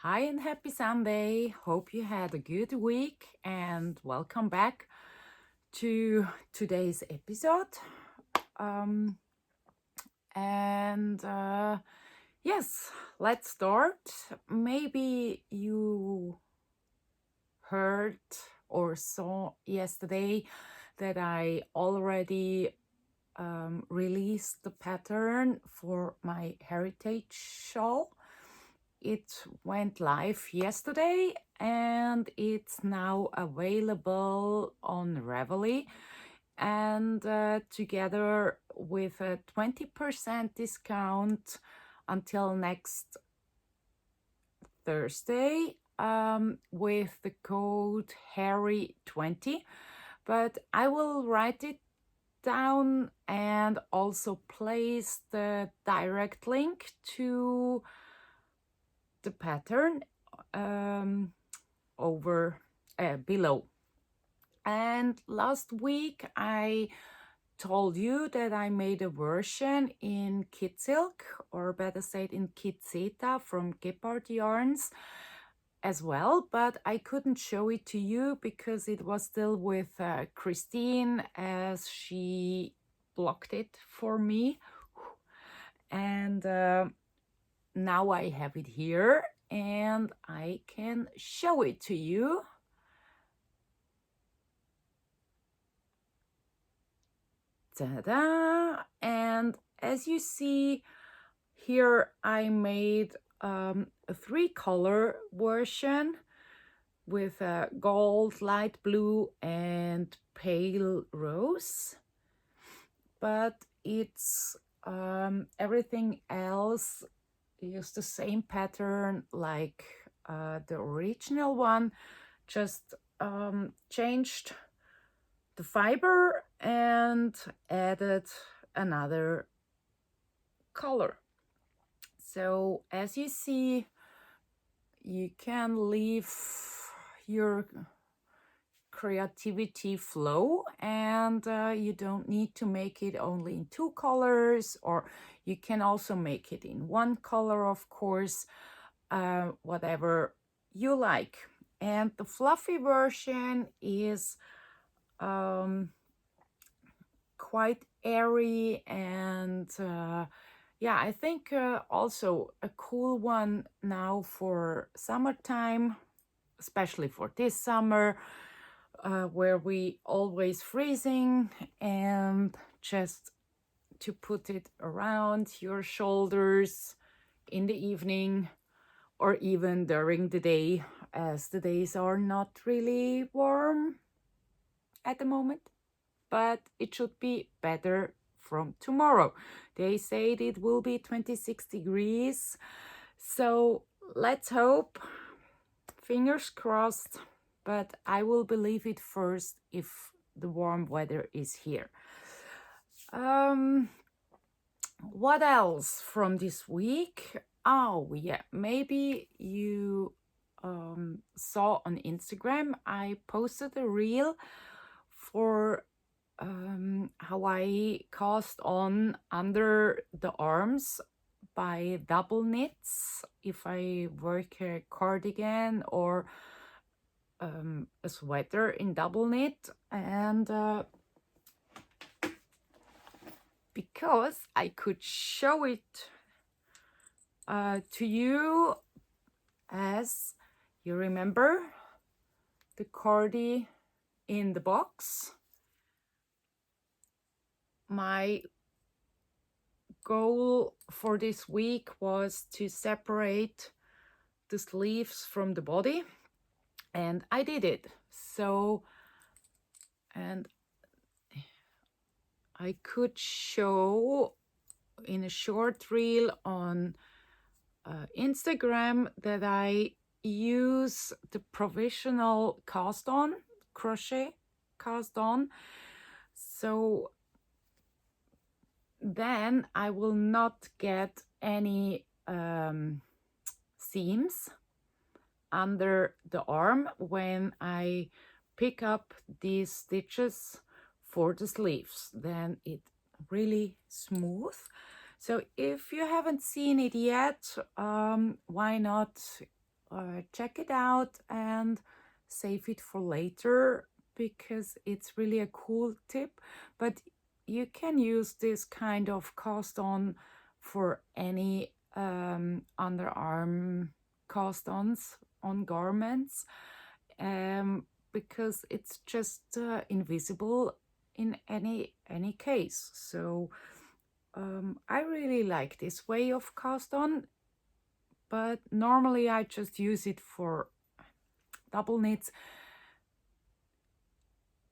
Hi and happy Sunday. Hope you had a good week and welcome back to today's episode. Um, and yes, let's start. Maybe you heard or saw yesterday that I already released the pattern for my heritage shawl. It went live yesterday and it's now available on Ravelry, and together with a 20% discount until next Thursday with the code Harry20. But I will write it down and also place the direct link to the pattern over below. And last week I told you that I made a version in Kid Silk, or better said in Kid Zeta from Gepard Yarns as well, but I couldn't show it to you because it was still with Christine, as she blocked it for me. And now I have it here and I can show it to you. Ta-da! And as you see here, I made a 3-color version with gold, light blue and pale rose, but it's everything else used the same pattern like the original one, just changed the fiber and added another color. So as you see, you can leave your creativity flow, and you don't need to make it only in 2 colors, or you can also make it in 1 color, of course, whatever you like. And the fluffy version is quite airy and yeah, I think also a cool one now for summertime, especially for this summer, where we always freezing, and just to put it around your shoulders in the evening or even during the day, as the days are not really warm at the moment, but it should be better from tomorrow. They said it will be 26 degrees, so let's hope, fingers crossed, but I will believe it first if the warm weather is here. What else from this week? Oh yeah, maybe you saw on Instagram I posted a reel for how I cast on under the arms by double knits if I work a cardigan or a sweater in double knit. And because I could show it to you, as you remember the cardi in the box, my goal for this week was to separate the sleeves from the body, and I did it. So, and I could show in a short reel on Instagram that I use the provisional cast on, crochet cast on. So then I will not get any seams under the arm when I pick up these stitches for the sleeves. Then it really smooth. So if you haven't seen it yet, why not check it out and save it for later because it's really a cool tip. But you can use this kind of cast on for any underarm cast ons on garments, because it's just invisible in any case. So I really like this way of cast on, but normally I just use it for double knits.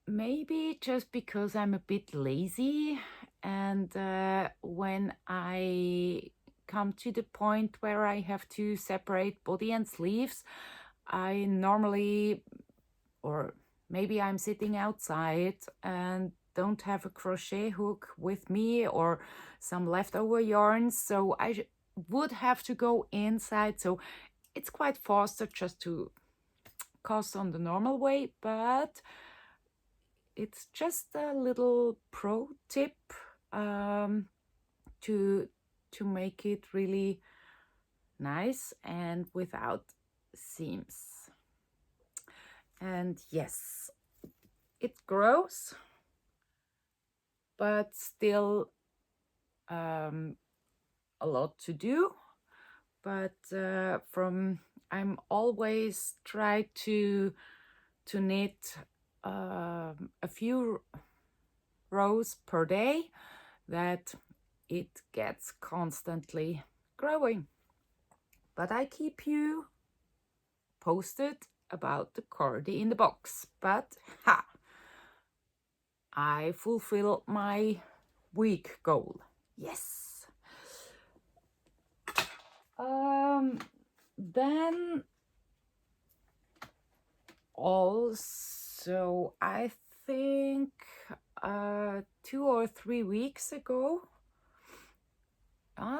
Maybe just because I'm a bit lazy, and when I come to the point where I have to separate body and sleeves, I normally, or maybe I'm sitting outside and don't have a crochet hook with me or some leftover yarns, so I would have to go inside. So it's quite faster just to cast on the normal way, but it's just a little pro tip to make it really nice and without seams. And yes, it grows, but still a lot to do. But I'm always try to knit a few rows per day, that it gets constantly growing. But I keep you posted about the Cardi in the box. But I fulfill my week goal. Yes. Then also, I think 2 or 3 weeks ago,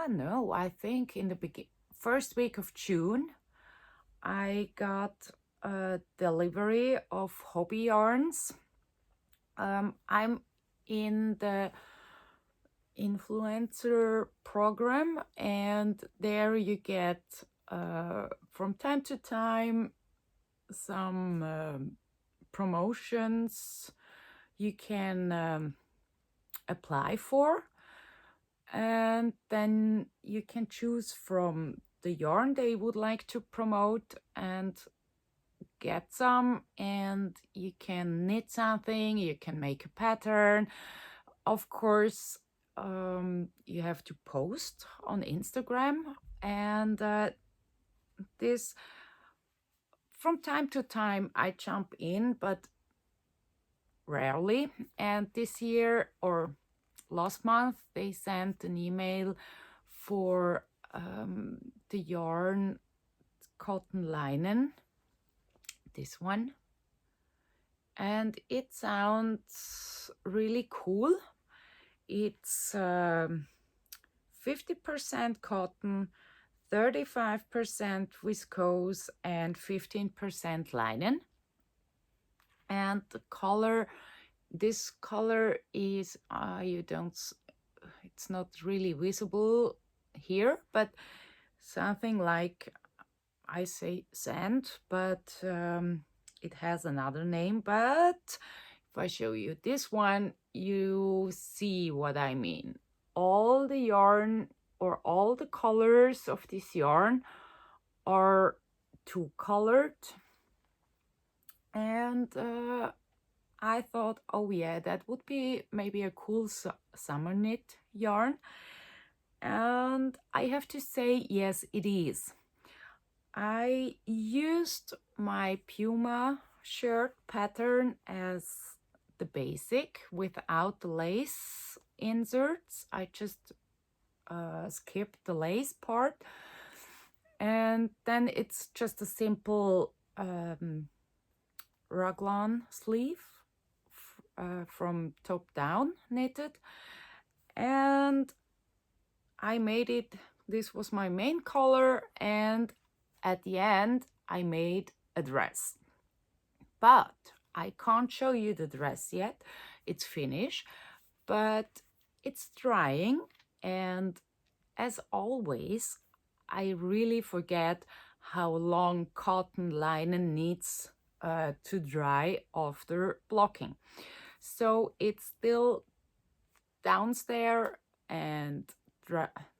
no, I think in the first week of June, I got a delivery of hobby yarns. I'm in the influencer program, and there you get from time to time some promotions you can apply for, and then you can choose from the yarn they would like to promote and get some, and you can knit something, you can make a pattern. Of course, you have to post on Instagram, and this from time to time I jump in, but rarely. And this year or last month they sent an email for the yarn cotton linen, this one, and it sounds really cool. It's 50% cotton, 35% viscose, and 15% linen. And the color, this color is it's not really visible here, but something like, I say sand, but it has another name. But if I show you this one, you see what I mean. All the yarn, or all the colors of this yarn, are two-colored. And I thought, oh yeah, that would be maybe a cool summer knit yarn. And I have to say, yes, it is. I used my Puma shirt pattern as the basic without the lace inserts. I just skipped the lace part, and then it's just a simple raglan sleeve from top down knitted, and I made it, this was my main color, and at the end I made a dress. But I can't show you the dress yet, it's finished, but it's drying, and as always I really forget how long cotton linen needs to dry after blocking. So it's still downstairs and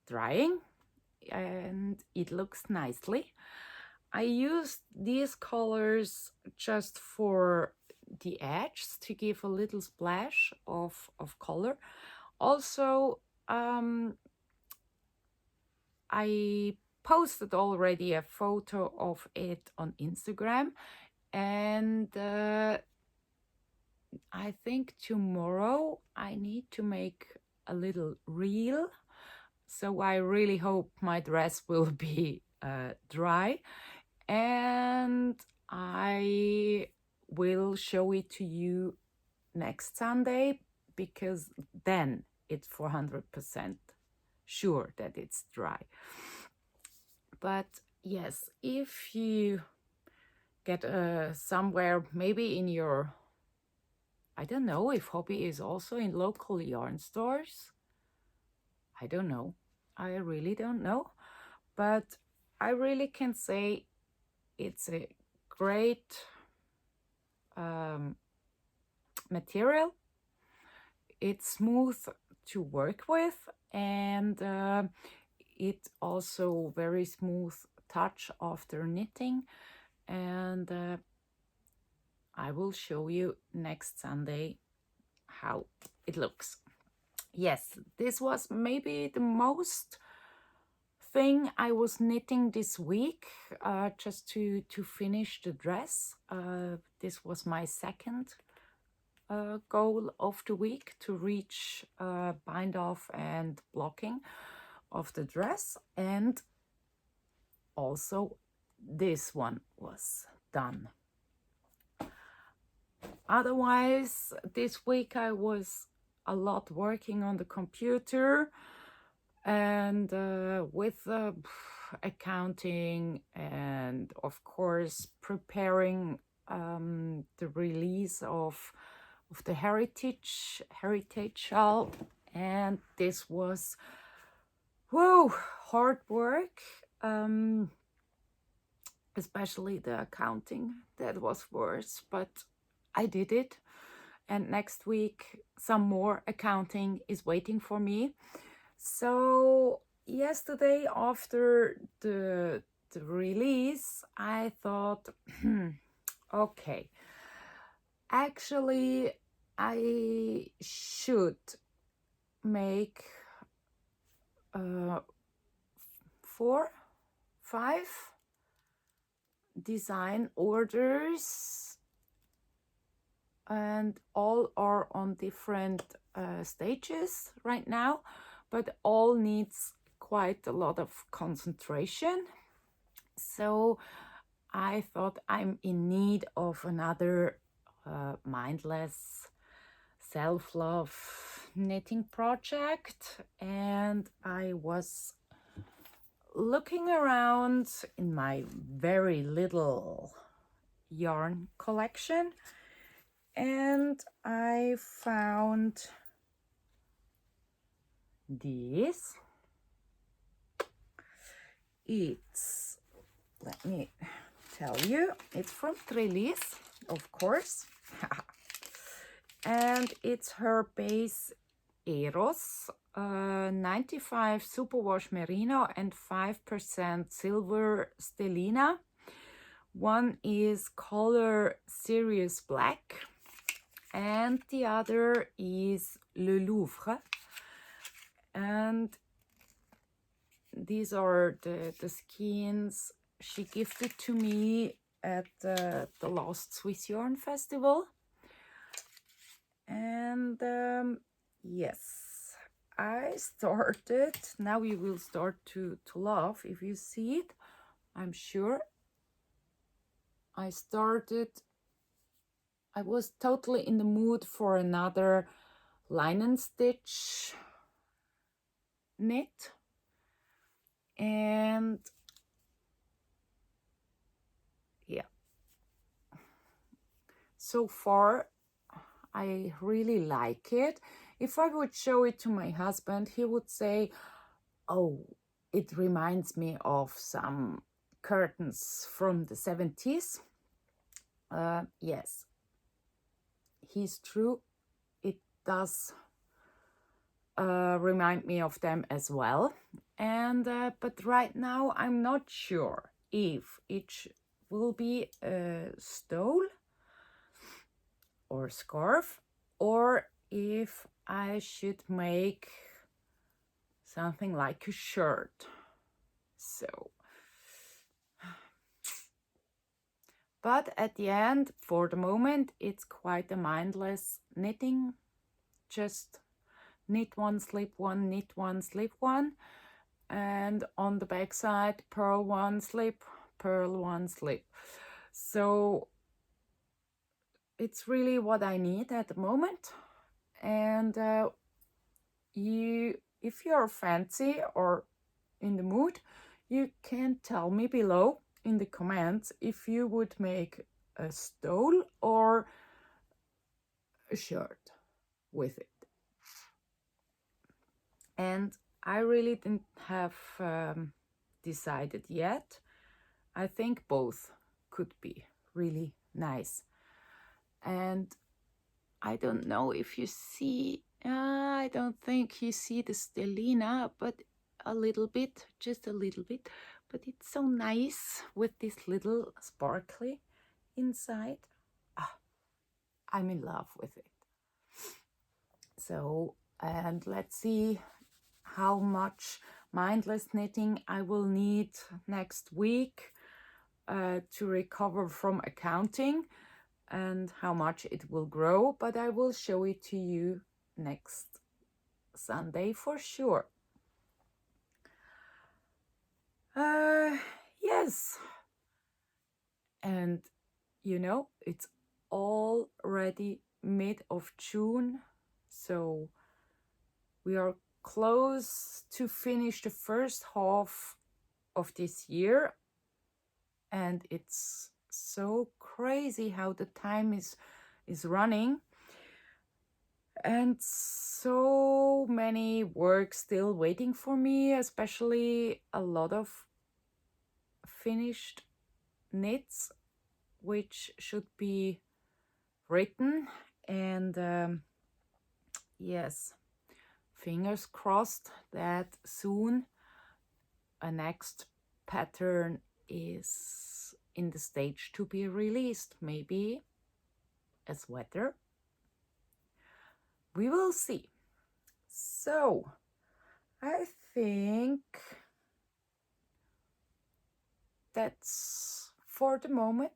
drying, and it looks nicely. I used these colors just for the edges to give a little splash of color. Also, I posted already a photo of it on Instagram, and I think tomorrow I need to make a little reel. So I really hope my dress will be dry, and I will show it to you next Sunday, because then it's 400% sure that it's dry. But yes, if you get somewhere, maybe in your, I don't know if Hobbii is also in local yarn stores. I don't know. I really don't know. But I really can say it's a great material. It's smooth to work with, and it also very smooth touch after knitting. And I will show you next Sunday how it looks. Yes, this was maybe the most thing I was knitting this week, just to finish the dress. This was my second goal of the week, to reach bind off and blocking of the dress, and also this one was done. Otherwise, this week I was a lot working on the computer, and with accounting, and of course preparing the release of the heritage shawl. And this was hard work, especially the accounting. That was worse, but I did it. And next week some more accounting is waiting for me. So yesterday, after the release, I thought, okay, actually I should make 4, 5 design orders, and all are on different stages right now, but all needs quite a lot of concentration. So I thought I'm in need of another mindless self-love knitting project, and I was looking around in my very little yarn collection, and I found this. It's, let me tell you, it's from Trillis, of course. And it's her base Eros, 95 superwash merino and 5% silver stellina. One is color Sirius Black, and the other is Le Louvre. And these are the skeins she gifted to me at the last Swiss Yarn Festival. And yes, I started, now you will start to laugh if you see it, I'm sure. I was totally in the mood for another line and stitch knit, and yeah, so far I really like it. If I would show it to my husband, he would say, oh, it reminds me of some curtains from the 70s. Yes, he's true. It does remind me of them as well. And but right now I'm not sure if it will be a stole or scarf, or if I should make something like a shirt. So, but at the end, for the moment, it's quite a mindless knitting. Just knit one, slip one, knit one, slip one. And on the back side, purl one, slip, purl one, slip. So it's really what I need at the moment. And if you're fancy or in the mood, you can tell me below in the comments if you would make a stole or a shirt with it. And I really didn't have decided yet. I think both could be really nice. And I don't know if you see, I don't think you see the stellina, but a little bit, just a little bit. But it's so nice with this little sparkly inside. I'm in love with it. So, and let's see how much mindless knitting I will need next week to recover from accounting, and how much it will grow, but I will show it to you next Sunday for sure. Yes, and you know, it's already mid of June, so we are close to finish the first half of this year, and it's so crazy how the time is running, and so many work still waiting for me, especially a lot of finished knits which should be written. And yes, fingers crossed that soon a next pattern is in the stage to be released, maybe a sweater. We will see. So I think that's for the moment.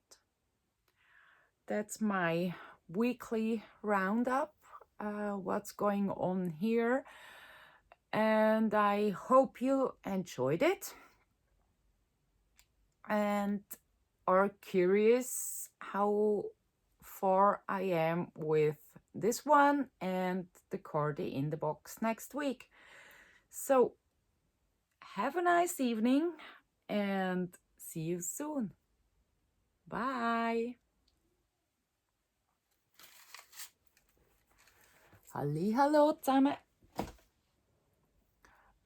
That's my weekly roundup, what's going on here, and I hope you enjoyed it and are curious how far I am with this one and the Cardi in the box next week. So have a nice evening and see you soon. Bye. Hallihallo zusammen.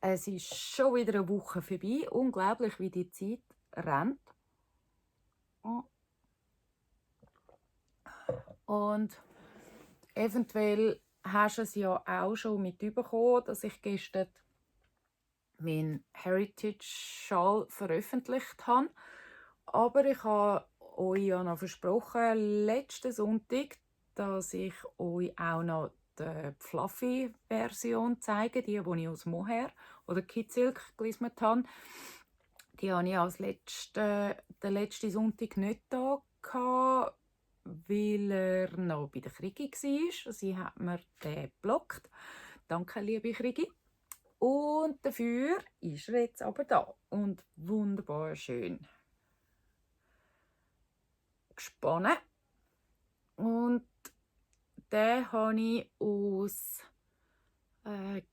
Es ist schon wieder eine Woche vorbei. Unglaublich, wie die Zeit rennt. Und eventuell hast du es ja auch schon mitbekommen, dass ich gestern meinen Heritage-Schal veröffentlicht habe. Aber ich habe euch ja noch versprochen, letzten Sonntag, dass ich euch auch noch die Fluffy-Version zeige, die ich aus Mohair oder Kidzilk gelismet habe. Die habe ich den letzten Sonntag nicht da gehabt, weil er noch bei der Krigi war. Sie hat mir den geblockt. Danke, liebe Krigi. Und dafür ist er jetzt aber da und wunderbar schön gesponnen. Und den habe ich aus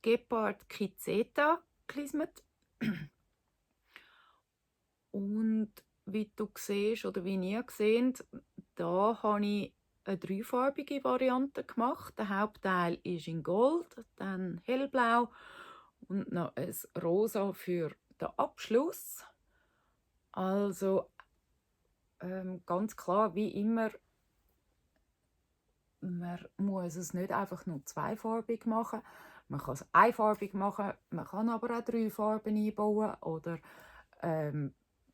Gepard Kizeta gelismet. Und wie du siehst oder wie ihr seht, da habe ich eine dreifarbige Variante gemacht. Der Hauptteil ist in Gold, dann hellblau und noch ein Rosa für den Abschluss. Also ganz klar, wie immer, man muss es nicht einfach nur zweifarbig machen. Man kann es einfarbig machen, man kann aber auch 3 Farben einbauen. Oder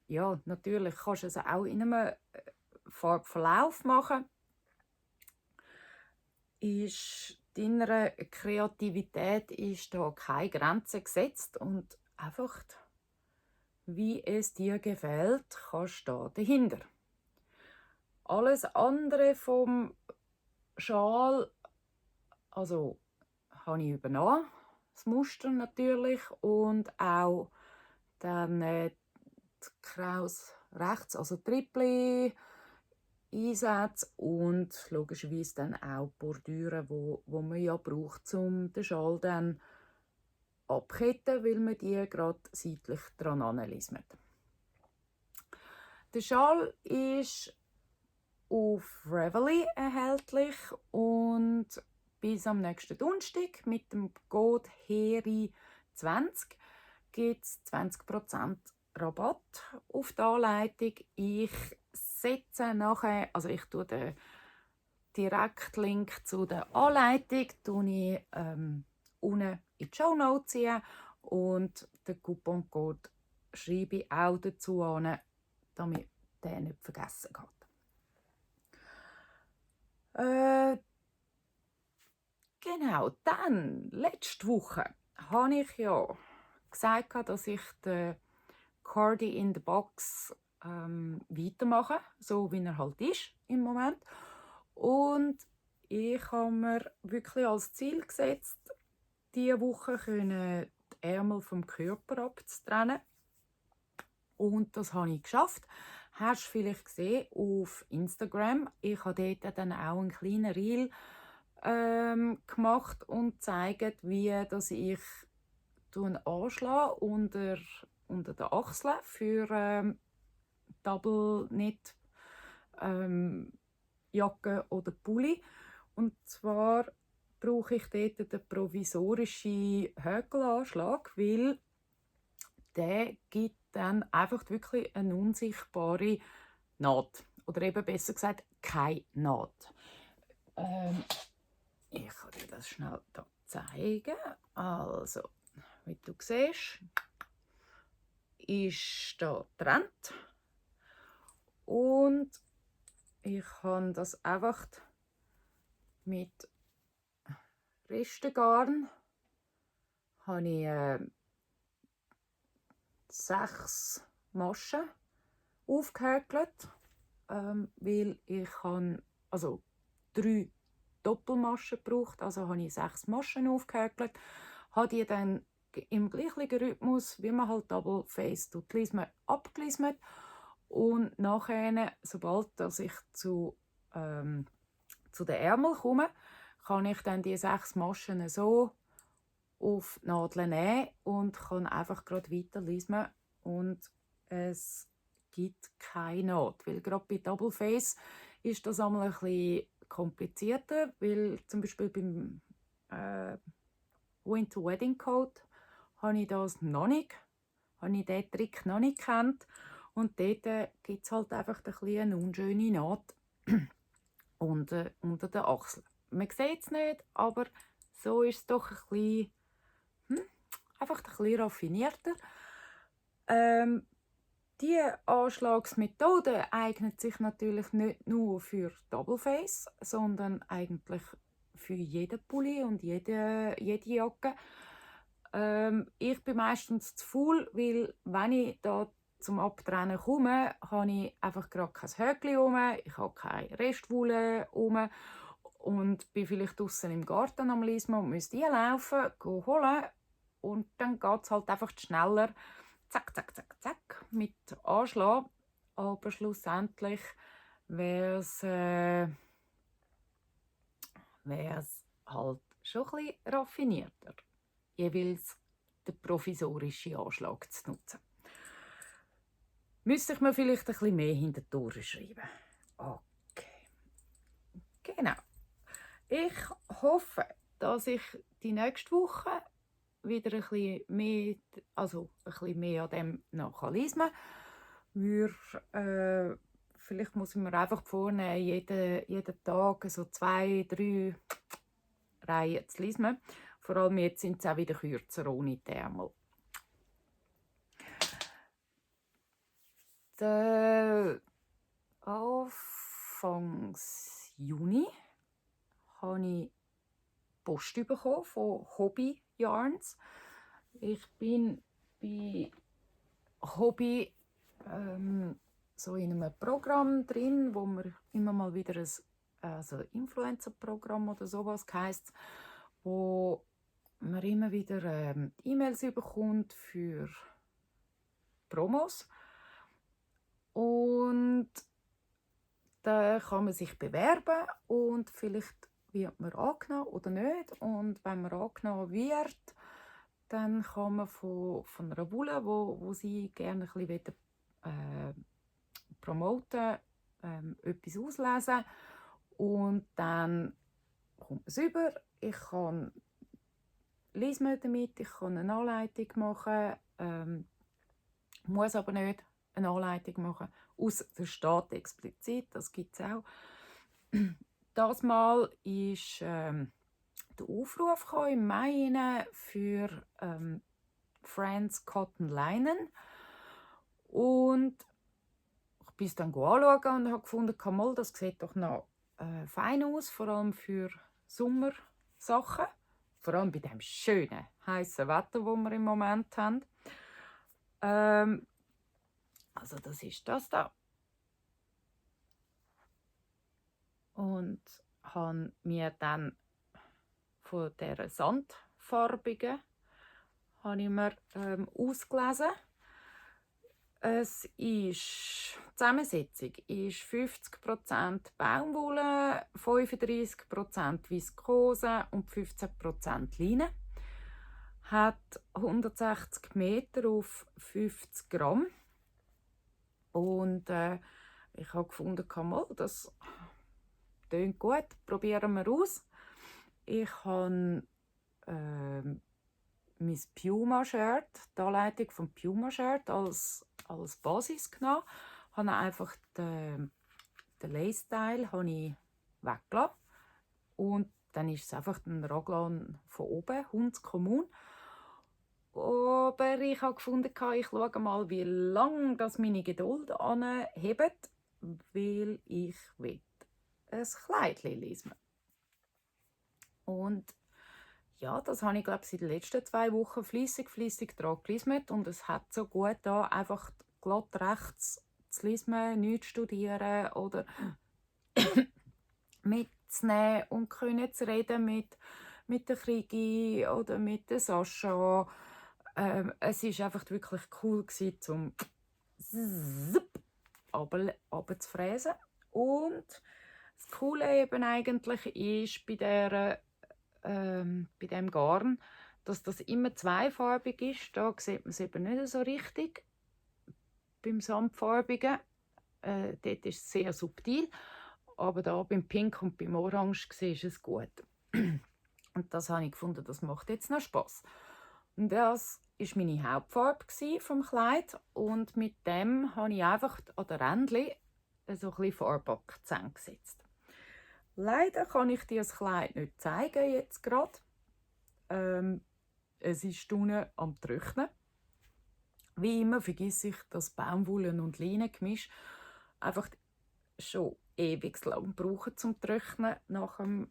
ja, natürlich kannst du es auch in einem Farbverlauf machen. Deiner Kreativität ist da keine Grenze gesetzt und einfach, wie es dir gefällt, kannst du da dahinter. Alles andere vom Schal, also habe ich übernommen, das Muster natürlich, und auch dann die Kraus rechts, also Trippli Einsätze und logischerweise dann auch Bordüren, wo man ja braucht, um den Schal dann abketten, weil man die gerade seitlich dran anlismet. Der Schal ist auf Reveille erhältlich und bis am nächsten Donnerstag mit dem Code HERI20 gibt es 20% Rabatt auf die Anleitung. Ich setze nachher, also ich tue den Direktlink zu der Anleitung unten in die Shownotes ziehen und den Couponcode schreibe ich auch dazu an, damit der nicht vergessen geht. Genau, dann, letzte Woche, habe ich ja gesagt, dass ich den Cardi in the Box weitermache, so wie er halt ist im Moment. Und ich habe mir wirklich als Ziel gesetzt, diese Woche die Ärmel vom Körper abzutrennen. Und das habe ich geschafft. Hast du vielleicht gesehen auf Instagram. Ich habe dort dann auch einen kleinen Reel gemacht und gezeigt, wie dass ich anschlage unter der Achsel für Double Knit Jacke oder Pulli. Und zwar brauche ich dort den provisorischen Hökelanschlag, weil der gibt dann einfach wirklich eine unsichtbare Naht. Oder eben besser gesagt, keine Naht. Ich kann dir das schnell hier zeigen. Also, wie du siehst, ist da getrennt. Und ich habe das einfach mit Restengarn habe ich 6 Maschen aufgehäkelt, weil ich habe, also 3 Doppelmaschen gebraucht, also habe ich 6 Maschen aufgehäkelt, habe die dann im gleichen Rhythmus, wie man halt Double Face abgelismet und nachher, sobald ich zu den Ärmeln komme, kann ich dann die 6 Maschen so auf die Nadel nehmen und kann einfach gerade weiterlismen und es gibt keine Naht, weil gerade bei Double Face ist das einmal ein bisschen komplizierter, weil zum Beispiel beim Winter Wedding Coat habe ich das noch nicht, habe ich diesen Trick noch nicht gekannt und dort gibt es halt einfach eine unschöne Naht unter der Achsel. Man sieht es nicht, aber so ist es doch ein bisschen, einfach ein bisschen raffinierter. Die Anschlagsmethode eignet sich natürlich nicht nur für Double Face, sondern eigentlich für jeden Pulli und jede Jacke. Ich bin meistens zu faul, weil wenn ich da zum Abtrennen komme, habe ich einfach gerade kein Höckli rum, ich habe keine Restwolle rum und bin vielleicht draußen im Garten am Lismen und müsste einlaufen, holen und dann geht es halt einfach schneller. Zack, zack, zack, zack, mit Anschlag. Aber schlussendlich wäre es halt schon ein bisschen raffinierter, jeweils den provisorischen Anschlag zu nutzen. Müsste ich mir vielleicht ein bisschen mehr hinter die Ohren schreiben. Okay. Genau. Ich hoffe, dass ich die nächste Woche wieder ein bisschen mehr an dem nachlesen kann. Vielleicht muss ich mir einfach vornehmen, jeden Tag so 2, 3 Reihen zu lesen. Vor allem jetzt sind sie auch wieder kürzer ohne die Ärmel. Anfangs Juni habe ich Post bekommen von Hobby Yarns. Ich bin bei Hobby so in einem Programm drin, wo man immer mal wieder ein Influencer-Programm oder sowas heisst, wo man immer wieder E-Mails bekommt für Promos. Und da kann man sich bewerben und vielleicht wird man angenommen oder nicht. Und wenn man angenommen wird, dann kann man von einer Bulle, wo sie gerne ein bisschen promoten, etwas auslesen. Und dann kommt es über. Ich kann lesen damit, ich kann eine Anleitung machen, muss aber nicht eine Anleitung machen. Ausser es steht explizit, das gibt es auch. Das Mal ist der Aufruf im Mai für Friends Cotton Linen. Und ich bin es dann anschauen und habe gefunden, mal, das sieht doch noch fein aus, vor allem für Sommersachen. Vor allem bei dem schönen, heißen Wetter, das wir im Moment haben. Also das ist das da. Und habe mir dann von dieser Sandfarbigen ausgelesen. Die Zusammensetzung ist 50% Baumwolle, 35% Viskose und 15% Leine. Hat 160 Meter auf 50 Gramm. Und ich habe gefunden, das klingt gut, probieren wir aus. Ich habe mein Puma-Shirt, die Anleitung vom Puma-Shirt als Basis genommen. Ich habe einfach den Lace-Teil weggelassen. Und dann ist es einfach ein Raglan von oben, hundskommun. Aber ich habe gefunden, ich schaue mal, wie lange das meine Geduld anhebt, weil ich will ein Kleidchen lesen. Und ja, das habe ich, glaube ich, in den letzten 2 Wochen fleissig daran gelesen. Und es hat so gut da einfach glatt rechts zu lesen, nichts studieren oder mitzunehmen und können zu reden mit der Krigi oder mit der Sascha. Es war einfach wirklich cool, zum runterzufräsen. Und das Coole eben eigentlich ist bei dem Garn, dass das immer zweifarbig ist. Da sieht man es eben nicht so richtig. Beim Samtfarbigen, dort ist es sehr subtil. Aber da beim Pink und beim Orange ist es gut. Und das habe ich gefunden, das macht jetzt noch Spass. Und das war meine Hauptfarbe vom Kleid. Und mit dem habe ich einfach an der Rändchen so ein bisschen Farbakzent gesetzt. Leider kann ich dir das Kleid nicht zeigen jetzt gerade. Es ist unten am Trocknen. Wie immer vergesse ich das Baumwollen- und Leinengemisch einfach schon ewig lang brauchen zum Trocknen nach dem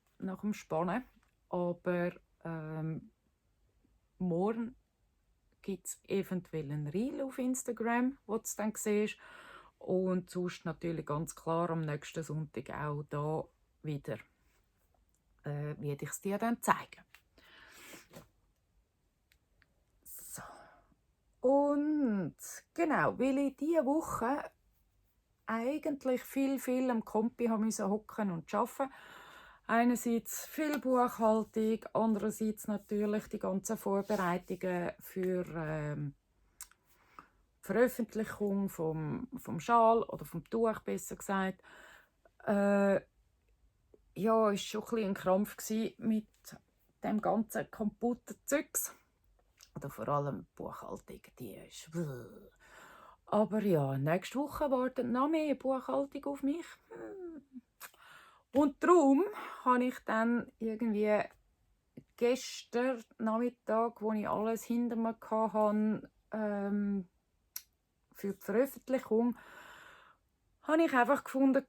Spannen. Aber morgen gibt es eventuell ein Reel auf Instagram, wo du es dann siehst. Und sonst natürlich ganz klar am nächsten Sonntag auch da wieder werde ich es dir dann zeigen. So. Und genau, weil ich diese Woche eigentlich viel am Kompi hocken und arbeiten. Einerseits viel Buchhaltung, andererseits natürlich die ganzen Vorbereitungen für Veröffentlichung vom Schal oder vom Tuch, besser gesagt. Ja, es war schon ein Krampf mit dem ganzen Computern-Zeugs. Oder vor allem die Buchhaltung, die ist... Aber ja, nächste Woche wartet noch mehr Buchhaltung auf mich. Und darum habe ich dann irgendwie gestern Nachmittag, wo ich alles hinter mir hatte, für die Veröffentlichung, habe ich einfach gefunden,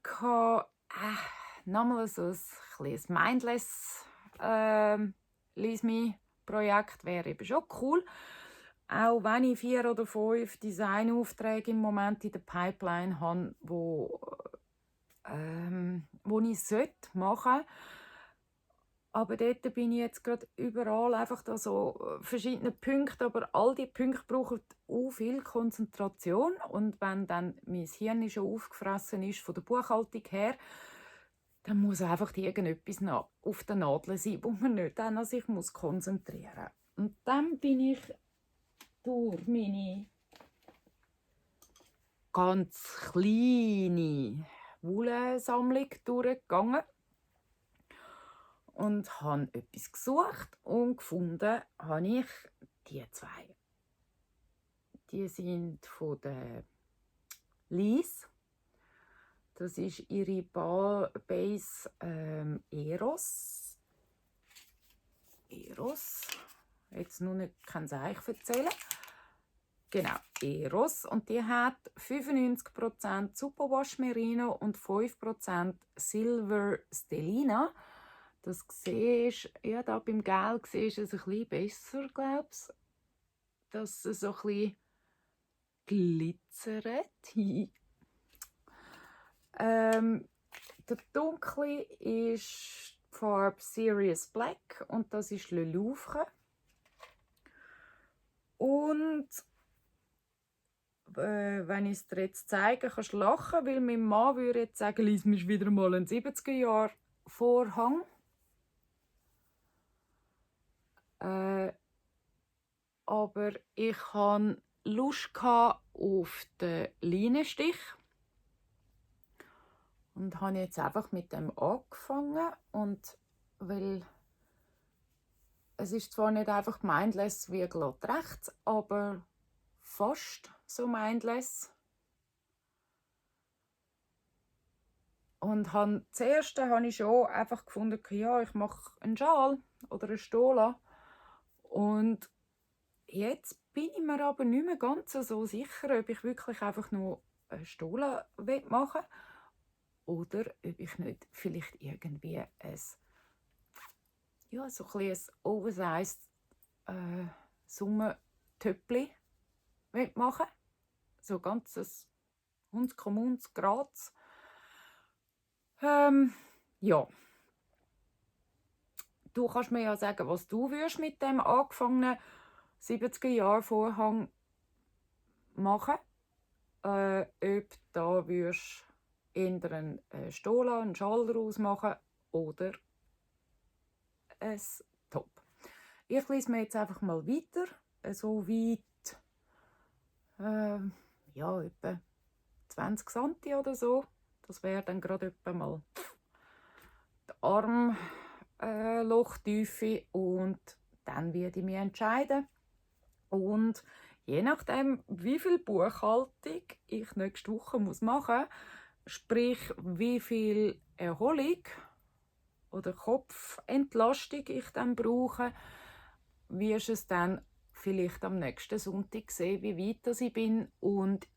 nochmal so ein kleines Mindless Lies Me Projekt wäre eben schon cool. Auch wenn ich 4 oder 5 Designaufträge im Moment in der Pipeline habe, wo ich machen sollte. Aber dort bin ich jetzt gerade überall einfach da so verschiedene Punkte, aber all die Punkte brauchen auch viel Konzentration. Und wenn dann mein Hirn schon aufgefressen ist von der Buchhaltung her, dann muss einfach irgendetwas auf der Nadel sein, wo man nicht an sich konzentrieren muss. Und dann bin ich durch meine ganz kleine Wollsammlung durchgegangen und habe etwas gesucht und gefunden habe ich die zwei. Die sind von der Lies. Das ist ihre Base Eros. Jetzt noch nicht kann ich euch erzählen. Genau, Eros. Und die hat 95% Superwash Merino und 5% Silver Stellina. Das siehst du, ja, da beim Gel siehst du es ein bisschen besser, glaube ich. Dass es so ein bisschen glitzert. Der dunkle ist die Farbe Serious Black und das ist Le Louvre. Und wenn ich es dir jetzt zeige, kannst du lachen, weil mein Mann würde jetzt sagen, lies mir wieder mal einen 70er-Jahr-Vorhang. Aber ich hatte Lust auf den Leinenstich und habe jetzt einfach mit dem angefangen. Und weil es ist zwar nicht einfach mindless wie glatt rechts, aber fast so mindless. Und zuerst habe ich schon einfach gefunden, ja, ich mache einen Schal oder eine Stola. Und jetzt bin ich mir aber nicht mehr ganz so sicher, ob ich wirklich einfach nur eine Stola machen will oder ob ich nicht vielleicht irgendwie so ein oversized Sommertöppli machen will. So ganzes Hundskommuns Graz. Ja. Du kannst mir ja sagen, was du würdest mit dem angefangenen 70er-Jahr-Vorhang machen. Ob da würdest eher einen Stola, einen Schal daraus machen oder ein Top. Ich lese mir jetzt einfach mal weiter, so weit, etwa 20 cm oder so. Das wäre dann gerade etwa mal die Armlochtiefe und dann werde ich mich entscheiden. Und je nachdem, wie viel Buchhaltung ich nächste Woche machen muss, sprich wie viel Erholung oder Kopfentlastung ich dann brauche, wirst du es dann vielleicht am nächsten Sonntag sehen, wie weit ich bin und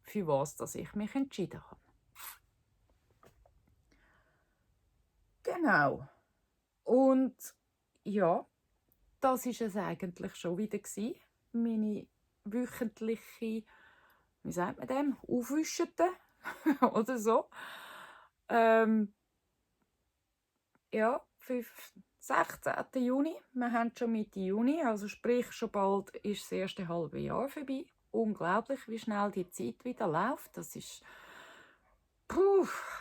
für was ich mich entschieden habe. Genau. Und ja, das ist es eigentlich schon wieder gewesen. Meine wöchentliche, wie sagt man dem, Aufwischete oder so. Ja, 16. Juni. Wir haben schon Mitte Juni, also sprich, schon bald ist das erste halbe Jahr vorbei. Unglaublich, wie schnell die Zeit wieder läuft. Das ist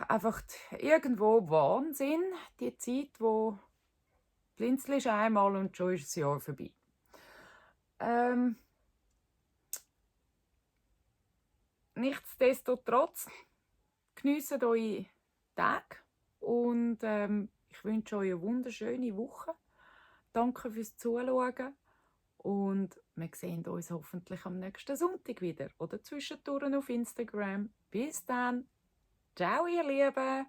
einfach irgendwo Wahnsinn. Die Zeit, wo blinzelst einmal und schon ist das Jahr vorbei. Nichtsdestotrotz, geniessen eure Tage und ich wünsche euch eine wunderschöne Woche. Danke fürs Zuschauen Und wir sehen uns hoffentlich am nächsten Sonntag wieder oder zwischendurch auf Instagram. Bis dann. Ciao, ihr Lieben.